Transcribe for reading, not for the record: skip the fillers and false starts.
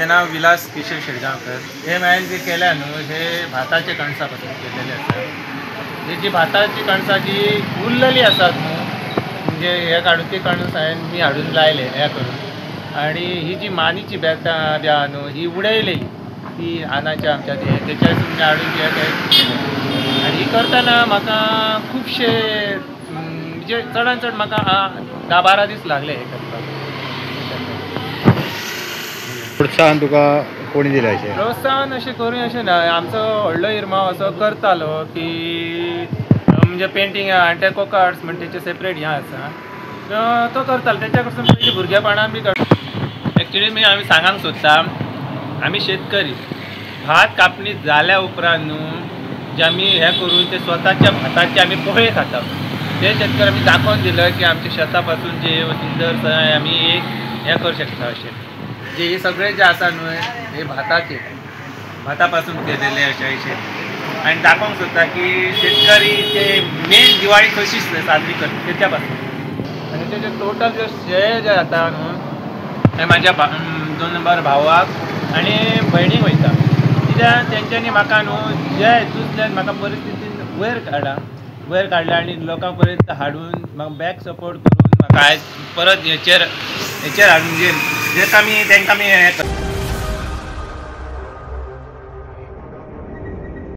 नाव विलास केशव शेडगांवकर. हे हांवें जे केल्या न्हू हे भाताचे कणसां पासून केलेले आसा. ही जी भाताची कणसां जी उरलेली आसात न्हू म्हणजे हे काडून ती कणस हांवें मी हाडून लायले हे करून. आनी ही जी मानीची बेतां बी आहा न्हू ही उडयलेली ती आनाच्या आमच्या तेच्यासून मी हाडून हे केले. आनी ही करतना म्हाका खुबशे म्हणजे चडान चड म्हाका 10-12 दीस लागले हे करपाक. प्रोत्साहन तुका कोणी दिलें अशें? प्रोत्साहन अशें करूं अशें ना, आमचो व्हडलो इरमांव असो करतालो की म्हणजे पेंटींग आनी ते कोका आर्ट्स म्हण तेचें सेपरेट हें आसा तो करतालो. तेच्या कडसून पयलीं भुरगेपणान बी एक्चुली मी आमी सांगांक सोदता, आमी शेतकरी भात कापणी जाल्या उपरांत न्हू जे आमी हें करून ते स्वताच्या भाताचे आमी पोहे खाता. ते शेतकरी आमी दाखोवन दिलं की आमच्या शेता पासून जे सुंदर आमी एक हें करूं शकता अशें. जे हे सगळे जे आसा न्हय हे भाताचे भाता पासून केलेले अशें अशें आनी दाखोवंक सोदता की शेतकरी ते मेन दिवाळी कशी साजरी करता तेच्या पासून. आनी तेजे टोटल जे श्रेय जे जाता न्हू हें म्हाज्या 2 नंबर भावाक आनी भयणीक वयता, कित्याक तेंच्यांनी म्हाका न्हू जे हितूंतल्यान म्हाका परिस्थितीन वयर काडला, वयर काडला आनी लोकां पर्यंत हाडून म्हाका बॅक सपोर्ट करून म्हाका आयज परत हेचेर हाडून म्हणजे जेका आमी तेंकां आमी हें करता.